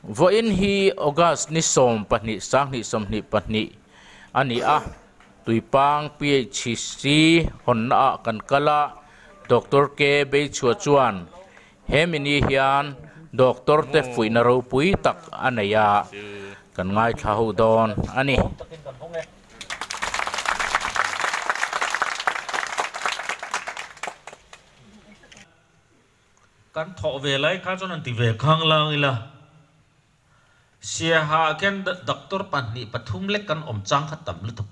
Vawiin hi August ni 12 2022 a ni a, Tuipang PHC hawnna ah kan kal a, Doctor K Beichhua chuan he mini hian doctor te fuihna ropui tak a nei a, kan ngaithla ho dawn a ni. Kan thawh ve lai kha chuan an ti ve khang lang ila, Siaha ah khian doctor pahnih pathum lek kan awm chang kha tam lutuk.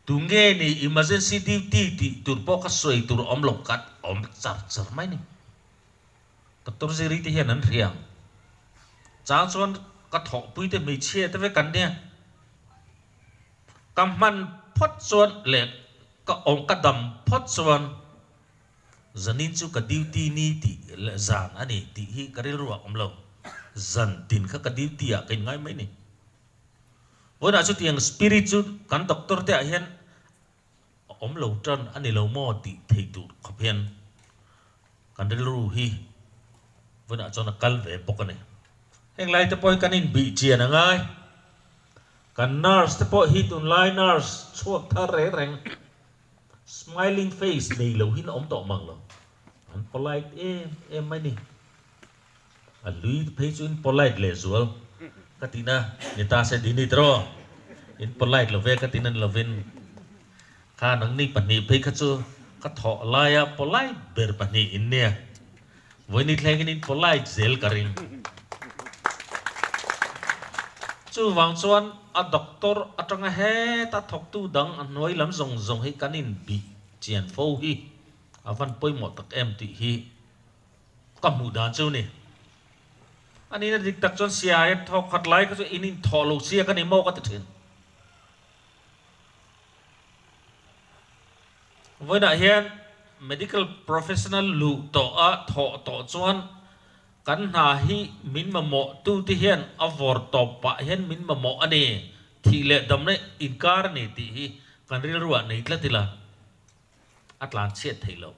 Tunge ni emergency duty tih tur pawh kha sawi tur awm lo kat awm char char mai ni. Doctor Ziri te hian an hria ang. Chang chuan ka thawhpui te hmeichhia te vek an nia. Ka hman phawt chuan leh ka awm ka dam phawt chuan Zanin chu ka duty ni tih leh zan a ni tih hi ka rilru ah awm lo. Zan tin kha ka duty ah ka inngai mai ni. Vawiinah chutiang spirit chu kan doctor te ah hian a awm lo tan a ni lo maw tih theih tur khawp hian kan rilru hi vawiinah chuan a kal ve bawk a ni. Heng lai te pawh hi kan inbih chian a ngai. Kan nurse te pawh hi tunlai nurse chhuak thar reng reng. Smiling face nei lo hin a awm tawh mang lo. An polite em em mai ni. A lui phei chu in polite leh zual ka tihna ni ta se dini tiraw. In polite lo ve ka tihna ni lovin kha nangni pahnih phei kha chu ka thawh laia polite ber pahnih in nia. Vawiini thlengin in polite zel ka ring. Chuvang chuan a doctor atanga heta thawktu dang a hnuai lam zawng zawng hi kan inbih chian fo hi a van pawimawh tak em tih hi ka hmuh dan chu ni. A nihna dik tak chuan siai thawk khat lai kha chu in inthawh lo chiak a ni maw ka ti thin. Vawiinah hian medical professional luh tawh a thawh tawh chuan kan hna hi min mamawh tute hian a vawr tawp pah hian min mamawh a ni, thih leh damna inkar a ni tih hi kan rilruah nei tlat ila a tlan chhiat theih loh.